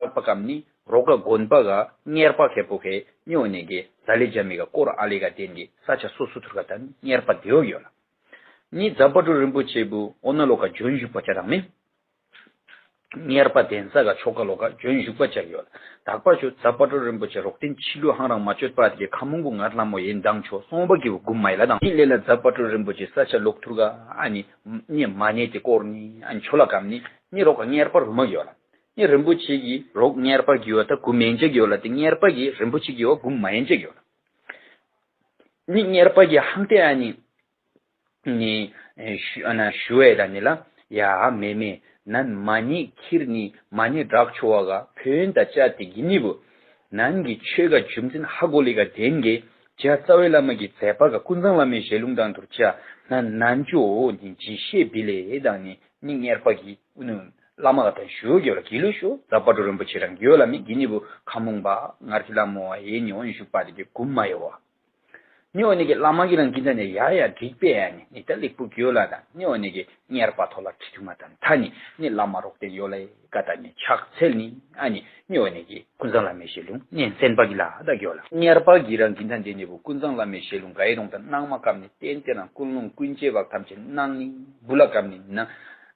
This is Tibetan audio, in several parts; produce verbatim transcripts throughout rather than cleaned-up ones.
ལག་པ་ཀམ་ནི་རོག་ག་དགོན་པ་ག་གཉེར་པ་ཁེ་པོ་ཁེ་ཉོ་ནེ་གེ་ཛ་ལི་ཇ་མི་ག་སྐོར་ཨ་ལི་ག་དེན་གེ་ས་ཆ་སོ་སོ་ཐུར་ག་ཏན་གཉེར་པ་དེའོ་ཡོད་ལ། ནི་ཛ་པ་ཏྲུ་རིན་པོ་ཆེ་བུ་ཨོ་ན་ལོ་ཀ་ཇོན་བཞུགས་པ་ཆ་རང་མེ། གཉེར་པ་དེན་ས་ག་ཆོ་ག་ལོ་ཀ་ཇོན་བཞུགས་པ་ཆ་ཡོད་ལ། དག་པ་ཆུ་ཛ་པ་ཏྲུ་རིན་པོ་ཆེ་རོག་ཏིན་ཆི་ལུ་ཧང་རང་མ་ཆོད་པ་དེ་གེ་ཁ་མུང་གུ་ངར་ལ་མོ་ཡིན་དང་ཆོ་སོང་པ་གི་བུ་གུམ་མ་ཡི་ལ་དང་ནི་ལེ་ལ་ཛ་པ་ཏྲུ་རིན་པོ་ཆེ་ས་ཆ་ལོག་ཐུར་ག་ཨ་ནི་ནི་མ་ནེ་དེ་སྐོར་ནི་ཨ་ནི་ཆོ་ལ་ཀམ་ནི་ནི་རོག་ག་གཉེར་པ་རུ་མ་ཡོད་ལ། ནི་རིན་པོ་ཆེ་གི་རོག་གཉེར་པ་གི་བ་ད་གུམ་མེན་ཅེ་གི་ཡོད་ལ། དེ་གཉེར་པ་གི་རིན་པོ་ཆེ་གི་བ་གུམ་མ་ཡིན་ཅེ་གི་ཡོད་ལ། ནི་གཉེར་པ་གི་ཧང་ཏེ་ཨ་ནི་ནི་ཨེ་ཞུ་ཨ་ན་ཞུ་ཨེ་ད་ནི་ལ་ཡ་མེ་མེ་ནན་མ་ནི་ཁིར་ནི་མ་ནི་བྲག་ཆོ་བ་ག་ཕོན་ད་ཅ་ཏི་གི་ནི་བུ་ནན་གི་ཆོས་ག་རྒྱུ་མཚན་ཧ་གོ་ལི་ག་དེན་གེ་ཇ་རྩ་བའི་བླ་མ་གི་མཛད་པ་ག་ཀུན་བཟང་བླ་མའི་ཞལ་ལུང་དང་ཐུར་ཅ་ན་ནན་ཅོ་ནི་ཇི་ཤེས་བི་ལེ་དང་ནི་ནི་གཉེར་པ་གི་ཨུ་ནུ་བླ་མ་ག་ད་ཞུ་གི་ལ་གི་ལུ་ཞུ་ཛ་པ་ཏྲུ་རིན་པོ་ཆེ་རང་གི་ཡོད་ལ་མི་གི་ནི་བུ་ཁ་མུང་པ་ངར་གི་ལ་མོ་ཨེ་ནི་ཨོན་ཞུགས་པ་དེ་གི་གུམ་མ་ཡོ་བ། ནི་འོ་ནི་གི་བླ་མ་གི་རང་གི་ད་ནི་ཡ་ཡ་འགྲིག་པས་ཨ་ནི་ནི་ད་ལེགས་པོ་གི་ཡོད་ལ་ད་ནི་འོ་ནི་གི་གཉེར་པ་ཐོ་ལ་ཁྲི་ཐུ་མ་ད་ནི་ད་ནི་ནི་བླ་མ་རོག་དེ་ཡོད་ལ་ག་ད་ནི་ཕྱག་འཚལ་ནི་ཨ་ནི་ནི་འོ་ནི་གི་ཀུན་བཟང་བླ་མའི་ཞལ་ལུང་ནི་གསན་པ་གི་ལ་ད་གི་ཡོད་ལ། གཉེར་པ་གི་རང་གི་ད་འདི་ནི་བུ་ཀུན་བཟང་བླ་མའི་ཞལ་ལུང་ག་ཡི་རོང་ད་གནང་མ་ཀམ་ནི་བསྟན་དེ་རང་ཀུན་སློང་ཀུན་བྱེད་བག་ཐམས་ཅད་གནང་ནི་བུ་ལ་ཀམ་ནི་ན་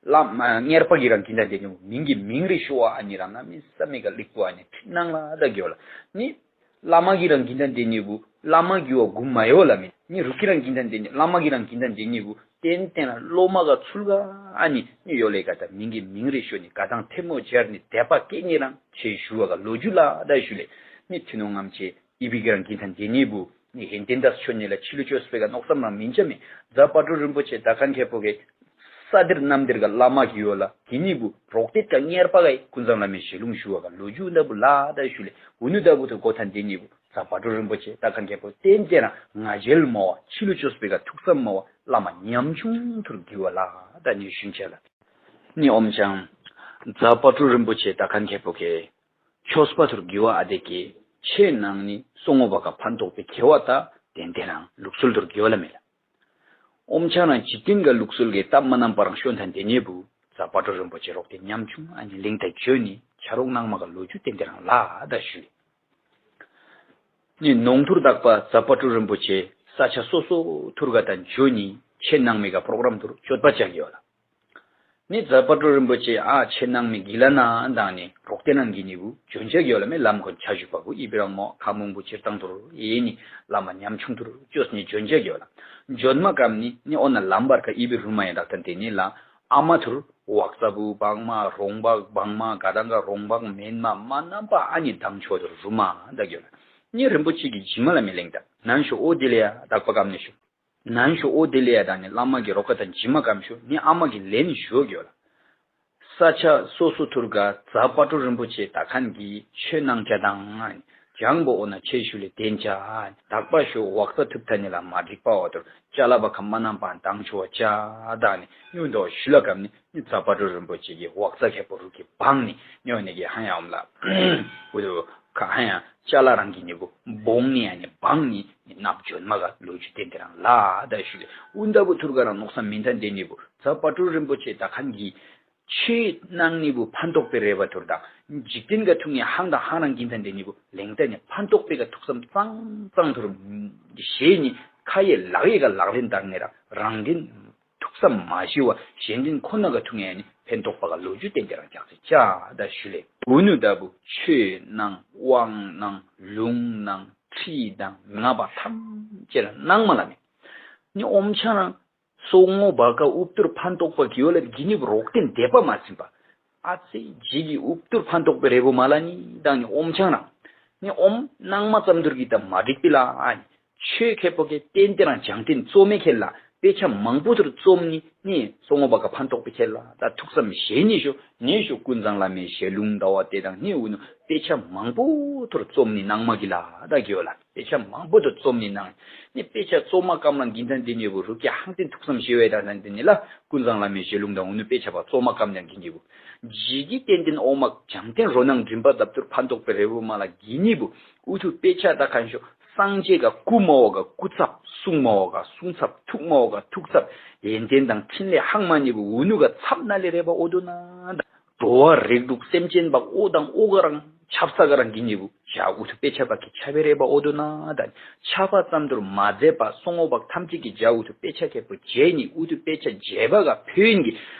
བླ་མ་གཉེར་པ་གི་རང་གི་ད་འདི་ནི་བུ་མིང་གི་མིང་རི་ཤོ་ཨ་ནི་རང་ན་མི་ས་མི་ག་ལེགས་པོ་ཨ་ནི་ཁྲིད་གནང་ལ་ད་གི་ཡོད་ལ་ནི། བླ་མ་གི་རང་གི་ད་འདི་ནི་བུ་བླ་མ་གི་བ་གུམ་མ་ཡོ་ལ་མི་ནི་རུ་གི་རང་གི་ད་འདི་ནི་བླ་མ་གི་རང་གི་ད་འདི་ནི་བུ་བསྟན་བསྟན་ལ་སློབ་མ་ག་ཚུལ་ག་ཨ་ནི་ནི་ཡོ་ལེ་ག་ད་མིང་གི་མིང་རི་ཤོ་ནི་ག་དང་ཐེ་མོ་སྦྱར་ནི་དད་པ་སྐྱེ་ནི་རང་ཆེ་ཞུ་བ་ག་ལོ་རྒྱུས་ལ་ད་ཞུ་ལེ་ནི་ཐུ་ནོ་ངམ་ཆེ་ཨི་བི་གི་རང་གི་ད་འདི་ནི་བུ་ནི་ཧེན་ཏེན་ད་ཆོ་ནི་ལ་ཆི་ལུ་ཅོ་སྤེ་ག་ནོག་སམ་རང་མིན་ཆ་མི་ཛ་པ་ཏྲུ་རིན་པོ་ཆེ་ད་ཁན་ཁེ་པོ་གེ་ས་དེར་གནམ་དེར་ག་བླ་མ་གི་ཡོད་ལ་དེ་ནི་བུ་རོག་ཏེ་ཀ་གཉེར་པ་ག་ཀུན་བཟང་བླ་མའི་ཞལ་ལུང་ཞུ་བ་ག་ལོ་རྒྱུས་ལྟ་བུ་ལ་ད་ཞུ་ལེ་འུ་ནུ་ལྟ་བུ་ཐུ་གོ་ཐན་དེ་ནི་བུ་ཛ་པ་ཏྲུ་རིན་པོ་ཆེ་ད་ཁན་ཁེ་པོ་བསྟན་དེ་རང་ང་རྒྱལ་མ་བ་ཆི་ལུ་ཅོ་སྤེ་ག་ཐུགས་བསམ་མ་བ་བླ་མ་ཉམ་ཆུང་ཐུར་གི་བ་ལ་ད་ནི་ཞུན་ཆ་ལ་ནི་ཨོམ་ཅང་ཛ་པ་ཏྲུ་རིན་པོ་ཆེ་ད་ཁན་ཁེ་པོ་གེ་ཆོས་པ་ཐུར་གི་བ་ཨ་དེ་གེ་ཆེ་ནང་ནི་སོ་ངོ་བ་ག་ཕན་ཐོགས་པའི་ཁེ་བ་ད་བསྟན་དེ་རང་ལུགས་སྲོལ་ཐུར་གི་བ་ལ་མེ་ལ། ཨོམ་ཆང་རང་འཇིག་རྟེན་ག་ལུགས་སྲོལ་གྱི་སྟབས་མ་ནམ་པ་རང་ཤོན་ཐན་དེ་ཉེ་བུ་ཛ་པ་ཏྲོ་རིན་པོ་ཆེ་རོགས་དེ་ཉམ་ཆུང་ཨ་ནི་གླིང་ཐ་བྱོས་ནི་ཆ་རོགས་ནང་མ་ག་ལོ་རྒྱུས་བསྟན་དེ་རང་ལ་ད་ཞུ། ནི་ནོང་ཐུར་དག་པ་ཛ་པ་ཏྲོ་རིན་པོ་ཆེ་ས་ཆ་སོ་སོ་ཐུར་ག་ད་བྱོས་ནི་ཆེ་ནང་མི་ག་པྲོག་རམ་ཐུར་བཅོད་པ་བཅག་ཡོད་ལ། ནི་ཛ་པ་ཏྲོ་རིན་པོ་ཆེ་ཨ་ཆེ་ནང་མི་གི་ལ་ན་དང་ནི་རོགས་དེ་ནང་གི་ནི་བུ་འཇོན་ཆ་གི་ཡོད་ལ་མེ་ལམ་ཁོ་ཆ་ཞུ་པ་བུ་ཨི་བི་རང་མོ་ཁ་མོང་བུ་ཕྱིར་བཏང་ཐུར་ཨེ་ནི་བླ་མ་ཉམ་ཆུང་ཐུར་བཅོས་ནི་འཇོན་ཆ་གི་ཡོད་ལ། འཇོན་མ་ཀམ་ནི་ནི་ཨོ་ན་ལམ་བར་ཁ་ཨི་བི་རུ་མ་ཡ་དག་ཐན་དེ་ནི་ལ་ཨ་མ་ཐུར་ཝག་ཙ་བུ་བང་མ་རོང་བག་བང་མ་ག་དང་ག་རོང་བག་མེན་མ་མ་རྣམ་པ་ཨ་ནི་དང་ཆོ་ཐུར་རུ་མ་དག་ཡོད་ལ། ནི་རིན་པོ་ཆེ་གི་ཇི་མ་ལ་མི་ལེང་ད་ནན་ཤོ་ཨོ་དེ་ལེ་ཡ་དག་པ་ཀམ་ནི་ཤོ། ནན་ཤོ་ཨོ་དེ་ལེ་ཡ་དང་ནི་བླ་མ་གི་རོ་ཁ་དང་ཇི་མ་ཀམ་ཤོ་ནི་ཨ་མ་གི་ལེན་ཤོ་གི་ཡོད་ལ། ས་ཆ་སོ་སོ་ཐུར་ག་ཛ་པ་ཏྲོ་རིན་པོ་ཆེ་ད་ཁན་གི་ཆོས་གནང་ཅ་དང་ཇང་པོ་ཨོ་ན་ཆེ་ཤུ་ལེ་དེན་ཅ་དག་པ་ཤོ་ཝག་ཙ་ཐུབ་ཐ་ནི་ལ་མ་འགྲིག་པ་འོ་ཐུར་ཅ་ལ་བ་ཁ་མ་ནམ་པ་དང་ཆོ་བ་ཅ་དང་ནི་ཉུ་འདོ་ཤུ་ལ་ཀམ་ནི་ནི་ཛ་པ་ཏྲོ་རིན་པོ་ཆེ་གི་ཝག་ཙ་ཁེ་པོ་རུ་གི་བང་ནི་ཉོ་ནི་གི་ཧ་ཡ་ཨོམ་ལ་འུ་དུ་ཁ་ཧ་ཡ་ཅ་ལ་རང་གི་ནི་བུ་བོང་ནི་ཡ་ནི་བང་ནི་ནི་ནབ་ཇོན་མ་ག་ལོ་རྒྱུས་བསྟན་དེ་རང་ལ་ད་ཞུ་ལེ་ཨུ་འདབ་བུ་ཐུར་ག་རང་ནོག་ས་མིན་ཐན་དེ་ནི་བུ་ཛ་པ་ཏྲོ་རིན་པོ་ཆེ་ད་ཁན་གི་ཆེ་ནང་ནི་བུ་ཕན་ཐོགས་པའི་རེ་བ་ཐུར་དང་འཇིག་རྟེན་ག་ཐུག་ནི་ཧང་དང་ཧང་རང་གིན་ཐན་དེ་ནི་བུ་ལེང་ད་ནི་ཕན་ཐོགས་པའི་ག་ཐུགས་བསམ་གཙང་གཙང་ཐུར་ཞེས་ནི་ཁ་ཡེ་ལག་ཡེ་ག་ལག་ལེན་བསྟར་ནི་ར་རང་གིན། ཐུགས་བསམ་མ་ཞི་བ་གཞན་དྲིན་ཁོ་ན་ག་ཐུག་ངེ་ནི་ཕན་ཐོགས་པ་ག་ལོ་རྒྱུས་བསྟན་དེ་རང་ཅག་ཚེ་ཅག་ད་ཞུ་ལེ། འུ་ནུ་ད་བུ་ཆོས་གནང་དབང་གནང་ལུང་གནང་ཁྲིད་དང་མི་ང་པ་ཐམས་ཅད་ལ་གནང་མ་ལ་མེ། ནི་ཨོམ་ཆང་རང་སོ་ངོ་བ་ཀ་ཨུབ་ཏུར་ཕན་ཐོགས་པ་གི་ཡོ་ལ་གི་ནི་རོགས་བསྟན་དད་པ་མ་ཚིམ་པ། ཨ་ཙི་ཇི་གི་ཨུབ་ཏུར་ཕན་ཐོགས་པའི་རེ་བོ་མ་ལ་ནི་དང་ནི་ཨོམ་ཆང་རང་། ནི་ཨོམ་གནང་མ་ཙམ་ཐུར་གི་ད་མ་འགྲིག་པི་ལ་ཨ་ནི། ཆོས་ཁེ་པོ་ཁེ་བསྟན་དེ་རང་བྱང་བསྟན་རྩོམ་མེ་ཁེ་ལ་དཔེ་ཆ་མང་པོ་ཐུར་རྩོམ་ནི་ནི་སོ་ངོ་བ་ཀ་ཕན་ཐོགས་པའི་ཁེ་ལ་ད་ཐུགས་བསམ་བཞེས་ནི་ཤོ་ནི་ཤོ་ཀུན་བཟང་བླ་མའི་ཞལ་ལུང་ཟླ་བ་དེ་དང་ནི་འུ་ནུ་དཔེ་ཆ་མང་པོ་ཐུར་རྩོམ་ནི་གནང་མ་གི་ལ་ད་གི་ཡོ་ལ་དཔེ་ཆ་མང་པོ་ཐུར་རྩོམ་ནི་གནང་ནི་དཔེ་ཆ་རྩོམ་མ་ཀམ་ལ་གིན་ཐན་དེ་ནི་བུ་རུ་ཀེ་ཧང་བསྟན་ཐུགས་བསམ་བཞེས་བའི་ད་ཐན་དེ་ནི་ལ་ཀུན་བཟང་བླ་མའི་ཞལ་ལུང་དང་འུ་ནུ་དཔེ་ཆ་པ་རྩོམ་མ་ཀམ་ཡང་གིན་གི་བུ་ཇི་གི་བསྟན་དེ་ཨོ་མ་བྱང་བསྟན་རོ་ནང་འགྲིམ་པ་ད་ཐུར་ཕན་ཐོགས་པའི་རེ་བོ་མ་ལ་གི་ནི་བུ་འུ་ཐུ་དཔེ་ཆ་ད་ཁན་ཤོ། སངས་རྒྱས་ག་སྐུ་མ་འོ་ག་སྐུ་ཚབ་གསུང་མ་འོ་ག་གསུང་ཚབ་ཐུགས་མ་འོ་ག་ཐུགས་ཚབ་ཡོན་ཏན་དང་འཕྲིན་ལས་ཧང་མ་ནི་བུ་འུ་ནུ་ག་ཚབ་ན་ལེ་རེ་བ་འོ་དོ་ན་ད་ འགྲོ་བ་རིགས་དྲུག་སེམས་ཅན་པ་འོ་དང་འོ་ག་རང་ཆབ་ས་ག་རང་གི་ཉེ་བུ་བྱ་ཨུ་ཐུ་དཔེ་ཆ་པ་གི་ཆ་བེ་རེ་བ་འོ་དོ་ན་དང་ཆ་པ་ཙམ་དུར་མ་མཛད་པ་སོང་འོ་བག་ཐམས་ཅད་ཀྱི་བྱ་ཨུ་ཐུ་དཔེ་ཆ་ཁེ་པོ་བྱས་ནི་ཨུ་ཐུ་དཔེ་ཆ་བྱས་པ་ག་ཕོན་གྱི་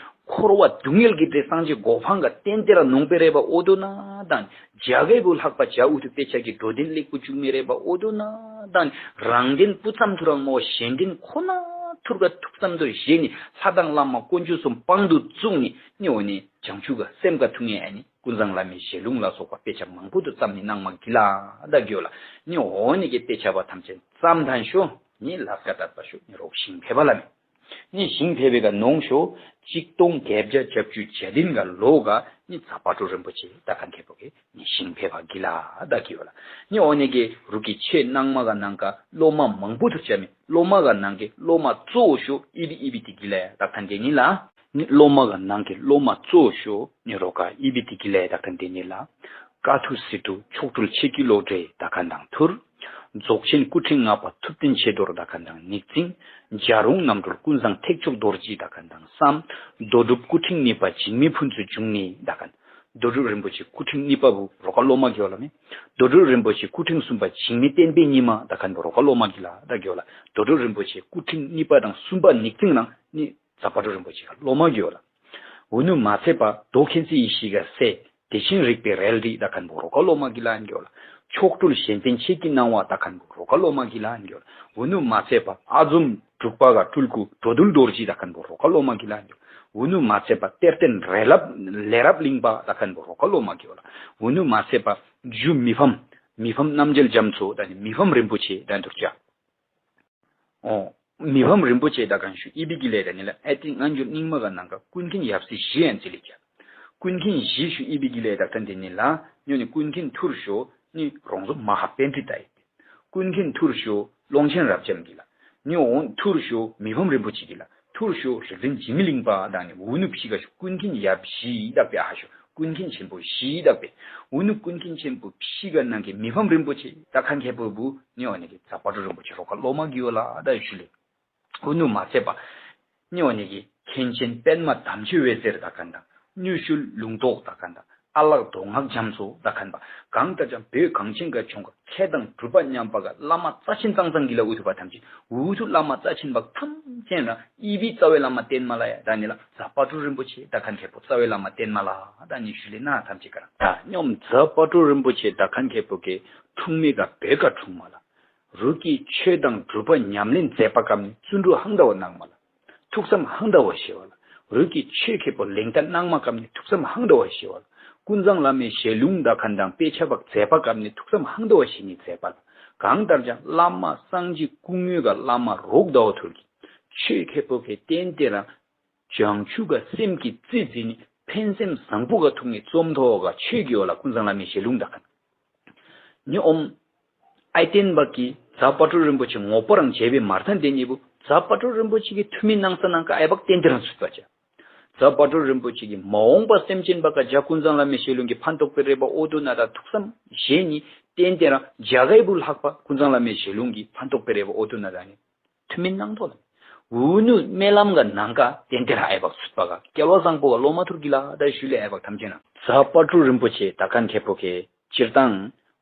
འཁོར་བ་སྡུག་བསྔལ་གྱི་འདྲེ་སངས་རྒྱས་གོ་འཕང་ག་བསྟན་ཏེ་ར་ནོང་པེ་རེ་བ་འོ་དོ་ན་དང་བྱ་གེ་བུ་ལྷག་པ་བྱ་ཨུ་ཐུ་དཔེ་ཆ་གི་འགྲོ་དོན་ལེགས་པོ་བཅུག་མེ་རེ་བ་འོ་དོ་ན་དང་རང་དོན་སྤུ་ཙམ་དུ་རང་མོ་གཞན་དོན་ཁོ་ན་ཐུར་ག་ཐུག་ཙམ་དུ་བཞེས་ནི་ལྷ་དང་བླ་མ་དཀོན་མཆོག་གསུམ་པང་དུ་བཙུགས་ནི་ནི་འོ་ནི། བྱང་ཆུབ་ཀ་སེམས་ཀ་ཐུག་ངེས་ཨ་ནི་ཀུན་བཟང་བླ་མའི་ཞལ་ལུང་ལ་སོགས་པ་དཔེ་ཆ་མང་པོ་དུ་བརྩམས་ནི་གནང་མ་གི་ལ་ད་གི་ལ་ནི་འོ་ནི་གི་དཔེ་ཆ་བ་ཐམས་ཅད་བརྩམས་ཐན་ཤོ་ནི་ལ་སྐ་དད་པ་ཤོ་ནི་རོགས་ཞིང་ཕེབས་པ་ལ་མེ་ནི་ཞིང་ཕེབས་པའི་ཀ་ནོང་ཤོ་གཅིག་སྟོང་བརྒྱད་བརྒྱ་བརྒྱད་ཅུ་གྱ་བདུན་ག་ལོ་ག་ནི་ཛ་པ་ཏྲོ་རིན་པོ་ཆེ་ད་གན་ཁེ་པོ་གི་ནི་ཞིང་ཕེབས་པ་གི་ལ་ད་གི་ལ་ནི་འོ་ནི་གི་རུ་གི་ཆེ་ནང་མ་ག་ནང་ཀ་སློབ་མ་མང་པོ་དུ་བྱ་མི་སློབ་མ་ག་ནང་གི་སློབ་མ་གཙོ་བོ་ཤོ་ཨི་བི་ཨི་བི་ཏི་གི་ལ་ད་གན་དེ་ནི་ལ། ནི་སློབ་མ་ག་ནང་གི་སློབ་མ་གཙོ་ཤོ་ནི་རོ་ཀ་ཨི་བི་ཏི་གི་ལས་ད་ཁན་དེ་ནི་ལ། ཀ་ཐུ་སི་ཏུ་མཆོག་སྤྲུལ་ཆེ་ཀི་ལོ་འདྲེ་ད་ཁན་དང་ཐུར། རྫོགས་ཆེན་སྐུ་ཕྲེང་ལྔ་པ་ཐུབ་བསྟན་ཆེ་རྡོར་ད་ཁན་དང་ཉིག་ཙིང་། རྒྱལ་རོང་རྣམ་གྲོལ་ཀུན་བཟང་ཐེག་མཆོག་རྡོ་རྗེ་ད་ཁན་དང་བསམ། རྡོ་གྲུབ་སྐུ་ཕྲེང་གཉིས་པ་འཇིགས་མེད་ཕུན་ཚོགས་འབྱུང་གནས་ད་ཁན། རྡོ་གྲུབ་རིན་པོ་ཆེ་སྐུ་ཕྲེང་གཉིས་པ་བུ་རོ་ཀ་སློབ་མ་གི་ཡོ་ལ་མེ། རྡོ་གྲུབ་རིན་པོ་ཆེ་སྐུ་ཕྲེང་གསུམ་པ་འཇིགས་མེད་བསྟན་པའི་ཉི་མ་ད་ཁན་བུ་རོ་ཀ་སློབ་མ་གི་ལ་ད་གི་ཡོ་ལ། རྡོ་གྲུབ་རིན་པོ་ཆེ་སྐུ་ཕྲེང་གཉིས་པ་དང་གསུམ་པ་ཉིག་ཙིང་ནང་ནི། ཛ་པ་ཏྲོ་རིན་པོ་ཆེ་ག་སློབ་མ་གི་ཡོ་ལ། འུ་ནུ་མ་ཚད་པ་རྡོ་མཁྱེན་བརྩེ་ཡེ་ཤེས་ག་སྲས་བདེ་ཆེན་རིག་པའི་རལ་གྲི་ད་ཁན་བུ་རོ་ཀ་སློབ་མ་གི་ལ་ཡོ་ལ། མཆོག་སྤྲུལ་གཞན་ཕན་ཆེ་ཀི་སྣང་བ་ད་ཁན་བུ་རོ་ཀ་སློབ་མ་གི་ལ་ཡོ་ལ། འུ་ནུ་མ་ཚད་པ་ཨ་ཛོམ་འབྲུག་པ་ག་སྤྲུལ་སྐུ་འགྲོ་འདུལ་རྡོ་རྗེ་ད་ཁན་བུ་རོ་ཀ་སློབ་མ་གི་ལ་ཡོ་ལ། འུ་ནུ་མ་ཚད་པ་གཏེར་སྟོན་རས་རབ་ལས་རབ་གླིང་པ་ད་ཁན་བུ་རོ་ཀ་སློབ་མ་གི་ཡོ་ལ། འུ་ནུ་མ་ཚད་པ་ཇུ་མི་ཕམ་མི་ཕམ་རྣམ་རྒྱལ་རྒྱ་མཚོ་ད་ནི་མི་ཕམ་རིན་པོ་ཆེ་ད་འདུར་ཅག་ཨོ། མི་ཕམ་རིན་པོ་ཆེ་ད་གན་ཞུ་ཨི་བི་གི་ལས་ད་ནི་ལ་ཨེ་ཏི་ང་འགྱུར་རྙིང་མ་ག་ནང་ག་ཀུན་མཁྱེན་ཡབ་སྲས་བཞི་ཡན་ཙི་ལི་ཀྱ། ཀུན་མཁྱེན་བཞི་ཞུ་ཨི་བི་གི་ལས་ད་ཁན་དེ་ནི་ལ་ཉོ་ནི་ཀུན་མཁྱེན་ཐུར་ཤོ་ནི་རོང་ཟོ་མ་ཧ་པན་ཏི་ད་ཡི། ཀུན་མཁྱེན་ཐུར་ཤོ་ཀློང་ཆེན་རབ་འབྱམས་གི་ལ། ཉོ་འོང་ཐུར་ཤོ་མི་ཕམ་རིན་པོ་ཆེ་གི་ལ། ཐུར་ཤོ་རིག་འཛིན་འཇིགས་མེད་གླིང་པ་དང་ནི་འུ་ནུ་ཕྱི་ག་ཤོ་ཀུན་མཁྱེན་ཡབ་བཞི་ཡི་དག་པའི་ཨ་ཤོ། ཀུན་མཁྱེན་ཆེན་པོ་བཞི་ཡི་དག་པའི། འུ་ནུ་ཀུན་མཁྱེན་ཆེན་པོ་ཕྱི་ག་ནང་གི་མི་ཕམ་རིན་པོ་ཆེ་ད་ཁན་ཁེ་པོ་བུ་ནི་འོ་ནི་གི་ཛ་པ་ཏྲོ་རིན་པོ་ཆེ་རོ་ཀ་སློབ་མ་གི་ཡོ་ལ་ད་ཞུ་ལེ། འུ་ནུ་མ་ཚད་པ། ནི་འོ་ནི་གི་མཁན་ཆེན་པདྨ་དམ་ཆོས་འོད་ཟེར་ད་ཁན་དང་། དངུལ་ཤུལ་ལུང་རྟོགས་ད་ཁན་དང་། ཨ་ལགས་མདོ་སྔགས་རྒྱ་མཚོ་ད་ཁན་པ། གང་ལྟར་ཀྱང་བོད་གངས་ཅན་ག་ཆུང་ག་མཁས་དང་གྲུབ་པ་མཉམ་པ་ག་བླ་མ་རྩ་ཆེན་ཙང་ཙང་གི་ལ་འུ་ཐུ་པ་ཐམས་ཅད་འུ་ཐུ་བླ་མ་རྩ་ཆེན་པ་ཐམས་ཅད་ར་ཨི་བི་རྩ་བའི་བླ་མ་བསྟན་མ་ལ་ཡ་ད་ནི་ལ་ཛ་པ་ཏྲོ་རིན་པོ་ཆེ་ད་ཁན་ཁེ་པོ་རྩ་བའི་བླ་མ་བསྟན་མ་ལ་ད་ནི་ཞུ་ལེ་ན་ཐམས་ཅད་ག་ར་ད་སྙོམས་ཛ་པ་ཏྲོ་རིན་པོ་ཆེ་ད་ཁན་ཁེ་པོ་གི་འཁྲུངས་མེད་ག་བོད་ག་འཁྲུངས་མ་ལ། རུ་ཀི་ཆོས་དང་སྒྲུབ་པ་ཉམས་ལེན་མཛད་པ་སྐབས་ནི་བརྩོན་འགྲུས་ཧང་ད་བ་གནང་མ་ལ། ཐུགས་བསམ་ཧང་ད་བ་ཞེ་བ་ལ། རུ་ཀི་ཆོས་ཁེ་པོ་ལེང་ཏ་གནང་མ་སྐབས་ནི་ཐུགས་བསམ་ཧང་ད་བ་ཞེ་བ་ལ། ཀུན་བཟང་བླ་མའི་ཞལ་ལུང་ད་ཁན་དང་དཔེ་ཆ་བག་མཛད་པ་སྐབས་ནི་ཐུགས་བསམ་ཧང་ད་བ་ཞེ་ནི་མཛད་པ་ལ། གང་ལྟར་ཀྱང་བླ་མ་སངས་རྒྱས་སྐུ་དངོས་ག་བླ་མ་རོག་ད་བ་ཐུར་གི་ཆོས་ཁེ་པོ་ཁེ་བསྟན་ཏེ་རང་བྱང་ཆུབ་ག་སེམས་ཀྱི་རྩི་རྩི་ནི་ཕན་སེམས་བཟང་པོ་ག་ཐུག་ནི་རྩོམ་ཐོག་ག་ཆོས་ཀྱི་འོ་ལ་ཀུན་བཟང་བླ་མའི་ཞལ་ལུང་ད་ཁན། ཉི་འོམ། ཨའི་བསྟན་པ་གི་ཛ་པ་ཏྲོ་རིན་པོ་ཆེ་ངོ་པ་རང་བྱས་པའི་མར་ཐང་དེ་ཉིད་པོ་ཛ་པ་ཏྲོ་རིན་པོ་ཆེ་གི་ཐུ་མི་གནང་ས་ནང་ཀ་ཨའི་བག་བསྟན་དེ་རང་ཚུད་པ་བྱ། ཛ་པ་ཏྲོ་རིན་པོ་ཆེ་གི་མ་འོངས་པ་སེམས་ཅན་པ་ཀ་བྱ་ཀུན་བཟང་བླ་མའི་ཞལ་ལུང་གི་ཕན་ཐོགས་པའི་རེ་བ་ཨོ་དོ་ན་ད་ཐུགས་བསམ་བཞེས་ནི་བསྟན་དེ་རང་བྱ་གའི་བུ་ལྷག་པ་ཀུན་བཟང་བླ་མའི་ཞལ་ལུང་གི་ཕན་ཐོགས་པའི་རེ་བ་ཨོ་དོ་ན་ད་ནི། ཐུ་མི་གནང་ཐོག་ལ། འུ་ནུ་སྨོན་ལམ་ག་ནང་ཀ་བསྟན་དེ་རང་ཨའི་བག་ཚུད་པ་ག་སྐལ་བ་བཟང་པོ་ག་སློབ་མ་ཐུར་གི་ལ་ད་ཞུ་ལེ་ཨའི་བག་ཐམས་ཅད་ན། ཛ་པ་ཏྲོ་རིན་པོ་ཆེ་ད་ཁན་ཁེ་པོ་ཁེ། སྤྱིར་བཏང་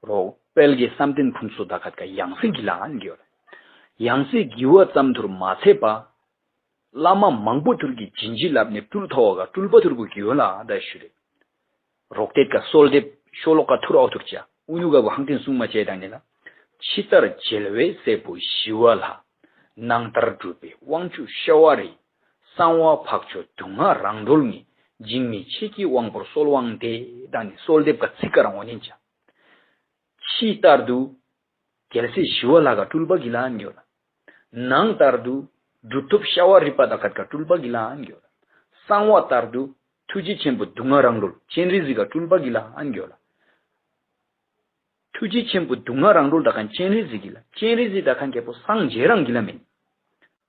རོགས་དཔལ་གྱི་བསམ་གཏན་ཕུན་ཚོགས་ད་ཁད་ཀ་ཡང་སྲིད་ཀྱི་ལ་ཨན་གི་ཡོད། ཡང་སྲིད་ཀྱི་བ་ཙམ་ཐུར་མ་ཚད་པ། བླ་མ་མང་པོ་ཐུར་གྱི་བྱིན་གྱིས་བརླབས་ནས་སྤྲུལ་ཐོག་ག་སྤྲུལ་པ་ཐུར་བུ་གི་ཡོད་ལ་ད་ཞུ་རེ། རོགས་དེ་ཀ་གསོལ་འདེབས་ཤོ་ལོ་ཀ་ཐུར་ཨའོ་ཐུར་ཅ་ཨུ་ནུ་ག་བུ་ཧང་ཏིན་སྲུང་མ་བྱས་དང་ནི་ལ། ཕྱི་ལྟར་རྒྱལ་བའི་སྲས་པོ་ཞི་བ་ལྷ། ནང་ལྟར་གྲུབ་པའི་དབང་ཕྱུག་ཤ་བ་རི། གསང་བ་འཕགས་མཆོག་དུག་ལྔ་རང་གྲོལ་ནི། འཇིགས་མེད་ཆོས་ཀྱི་དབང་པོར་གསོལ་བ་འདེབས་དང་ནི་གསོལ་འདེབས་ཀ་ཚིག་ཀ་རང་འོ་ནན་ཅ། ཕྱི་ལྟར་དུ། རྒྱལ་སྲས་ཞི་བ་ལྷ་ག་སྤྲུལ་པ་གི་ལ་ཨན་གྱོ་ལ། ནང་ལྟར་དུ། གྲུབ་ཐོབ་ཤ་བ་རི་པ་དང་ཁད་ཀ་སྤྲུལ་པ་གི་ལ་ཨན་གྱོ་ལ། གསང་བ་ལྟར་དུ། ཐུགས་རྗེ་ཆེན་པོ་དུག་ལྔ་རང་གྲོལ་སྤྱན་རས་གཟིགས་ག་སྤྲུལ་པ་གི་ལ་ཨན་གྱོ་ལ། ཐུགས་རྗེ་ཆེན་པོ་དུག་ལྔ་རང་གྲོལ་དང་ཁན་སྤྱན་རས་གཟིགས་གི་ལ། སྤྱན་རས་གཟིགས་དང་ཁན་ཁེ་པོ་སངས་རྒྱས་རང་གི་ལ་མིན།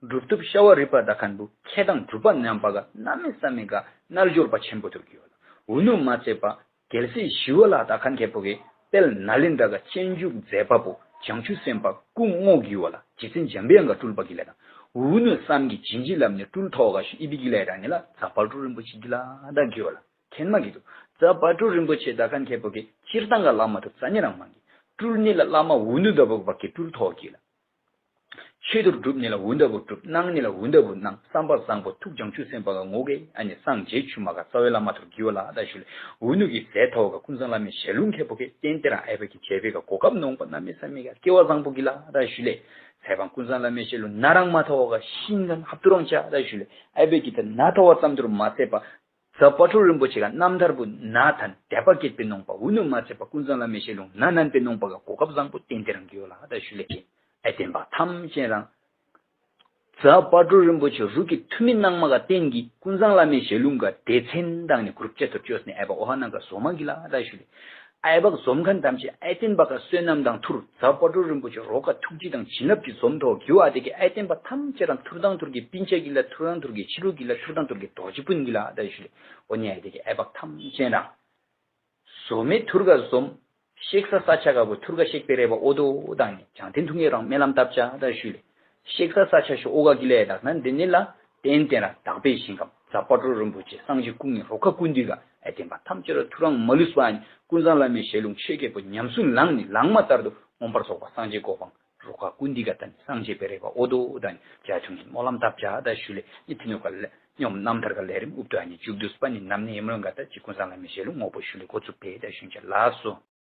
གྲུབ་ཐོབ་ཤ་བ་རི་པ་དང་ཁན་བུ་མཁས་དང་གྲུབ་པ་ཉམས་པ་ག་གནམ་མེད་ས་མེད་ག་རྣལ་འབྱོར་པ་ཆེན་པོ་ཐུར་གི་ཡོད་ལ། འུ་ནུ་མ་ཚད་པ། རྒྱལ་སྲས་ཞི་བ་ལྷ་དང་ཁན་ཁེ་པོ་གི་དཔལ་ནཱ་ལེནྡྲ་ག་སྤྱན་འཇུག་མཛད་པ་པོ་བྱང་ཆུབ་སེམས་དཔའ་སྐུ་དངོས་གི་ཡོད་ལ། རྗེ་བཙུན་འཇམ་པའི་དབྱངས་ག་སྤྲུལ་པ་གི་ལ་དང་། འུ་ནུ་བསམ་གྱི་བྱིན་གྱིས་བརླབས་ནས་སྤྲུལ་ཐོག་ག་ཞུ་ཨི་བི་གི་ལ་དང་ནི་ལ་ཛ་པ་ཏྲོ་རིན་པོ་ཆེ་གི་ལ་དང་གི་ཡོད་ལ། ཁེན་མ་གི་འདུག་རྫ་དཔལ་སྤྲུལ་རིན་པོ་ཆེ་ད་ཁན་ཁེ་པོ་གི་སྤྱིར་བཏང་ག་བླ་མ་ཐུབ་རྩ་ནི་རང་མང་གི། སྤྲུལ་ནི་ལ་བླ་མ་འུ་ནུ་ད་བུག་བག་གི་སྤྲུལ་ཐོག་གི་ལ། ཆོས་དུར་སྒྲུབ་ནི་ལ་འུ་ད་བུག་སྒྲུབ། གནང་ནི་ལ་འུ་ད་བུག་གནང་། བསམ་པ་བཟང་པོ་ཐུགས་བྱང་ཆུབ་སེམས་དཔའ་ག་ངོ་གེ་ཨ་ནི་སངས་རྒྱས་ཆུ་མ་ག་རྩ་བའི་བླ་མ་ཐུར་གི་བ་ལ་ད་ཞུ་ལེ། འུ་ནུ་གི་ཟས་ཐོག་ག་ཀུན་བཟང་བླ་མའི་ཞལ་ལུང་ཁེ་པོ་གི་བསྟན་དེ་རང་ཨའི་བ་གི་བྱས་པའི་ག་གོ་སྐབས་ནོངས་པ་གནམ་མེད་ས་མེད་ག་སྐལ་བ་བཟང་པོ་གི་ལ་ད་ཞུ་ལེ། ཚེ་བང་ཀུན་བཟང་བླ་མའི་ཞལ་ལུང་ན་རང་མ་ཐོག་ག་ཤིན་ག་ཧབ་ཏུ་རང་ཆ་ད་ཞུ་ལེ། ཨའི་བ་གི་ད་ན་ཐོག་བ་ཙམ་དུར་མ་ཚད་པ། རྫ་དཔལ་སྤྲུལ་རིན་པོ་ཆེ་ག་རྣམ་ཐར་བུ་ན་ཐན་དད་པ་སྐྱེད་པའི་ནོངས་པ་འུ་ནུ་མ་ཚད་པ་ཀུན་བཟང་བླ་མའི་ཞལ་ལུང་ན་ནན་པའི་ནོངས་པ་ག་གོ་སྐབས་བཟང་པོ་བསྟན་དེ་རང་གི་ཡོད་ལ་ད་ཞུ་ལེ། ཨའི་བསྟན་པ་ཐམས་ཅད་རང་རྫ་དཔལ་སྤྲུལ་རིན་པོ་ཆེ་རུ་གི་ཐུ་མི་ནང་མ་ག་བསྟན་གི་ཀུན་བཟང་བླ་མའི་ཞལ་ལུང་ག་སྡེ་ཚན་དང་ནི་གུ་རུབ་ཅེ་ཐུར་བཅོས་ནས་ཨའི་བ་ཨོ་ཧ་ནང་ག་བཟོ་མ་གི་ལ་ད་ཞུ་ལེ། ཨའི་བག་འཛོམས་མཁན་ཐམས་ཅད་ཨའི་བསྟན་པ་ག་བསོད་ནམས་དང་ཐུར་རྫ་དཔལ་སྤྲུལ་རིན་པོ་ཆེ་རོ་ག་ཐུགས་རྗེ་དང་བྱིན་རླབས་ཀྱི་འཛོམས་ཐོག་གི་བ་དེ་གི་ཨའི་བསྟན་པ་ཐམས་ཅད་རང་ཐུར་དང་ཐུར་གི་སྤུན་ཆ་གི་ལ་ཐུར་དང་ཐུར་གི་ཕྱི་རུ་གི་ལ་ཐུར་དང་ཐུར་གི་རྡོ་རྗེ་སྤུན་གི་ལ་ད་ཞུ་ལེ། ཨོ་ནི་ཨའི་དེ་གི་ཨའི་བག་ཐམས་ཅད་རང་འཛོམས་མེ་ཐུར་ག་འཛོམས། གཤེགས་ས་ས་ཆ་ག་བུ་ཐུར་ག་གཤེགས་པའི་རེ་བ་ཨོ་དོ་དང་ནི་བྱང་ཐེན་ཐུང་ངེ་རང་སྨོན་ལམ་བཏབ་ཅ་ད་ཞུ་ལེ། གཤེགས་ས་ས་ཆ་ཤོ་ཨོ་ག་གི་ལས་དག་ན་འདི་ནི་ལ། བསྟན་དེ་ར་དག་པའི་ཞིང་ཁམས་རྫ་དཔལ་སྤྲུལ་རིན་པོ་ཆེ་སངས་རྒྱས་སྐུ་ངེ་རོ་ཁ་ཀུན་འདུས་ག་ཨའི་བསྟན་པ་ཐམས་ཅད་ར་ཐུར་རང་མ་ལུས་པ་ཨ་ནི་ཀུན་བཟང་བླ་མའི་ཞལ་ལུང་ཆོས་ཁེ་པོ་ཉམས་སུ་ལང་ནི་ལང་མ་ལྟར་དུ་མངོན་པར་རྫོགས་པ་སངས་རྒྱས་གོ་འཕང་རོ་ཁ་ཀུན་འདུས་ག་ད་ནི་སངས་རྒྱས་པའི་རེ་བ་ཨོ་དོ་ད་ནི་བྱ་ཆུང་ངེ་སྨོན་ལམ་བཏབ་ཅ་ད་ཞུ་ལེ། ནི་ཐི་ནུ་ག་ལ་སྙོམས་རྣམ་ཐར་ག་ལས་རིམ་ཨུབ་ཏུ་ཨ་ནི་མཇུག་བསྡུས་པ་ནི་ནམ་ནི་ཡིན་རུང་ག་ད་ཅི་ཀུན་བཟང་བླ་མའི་ཞལ་ལུང་ངོ་བོ་ཞུ་ལེ་འགོ་ཚུགས་པའི་ད་ཞུན་ཅ་ལགས་སོ།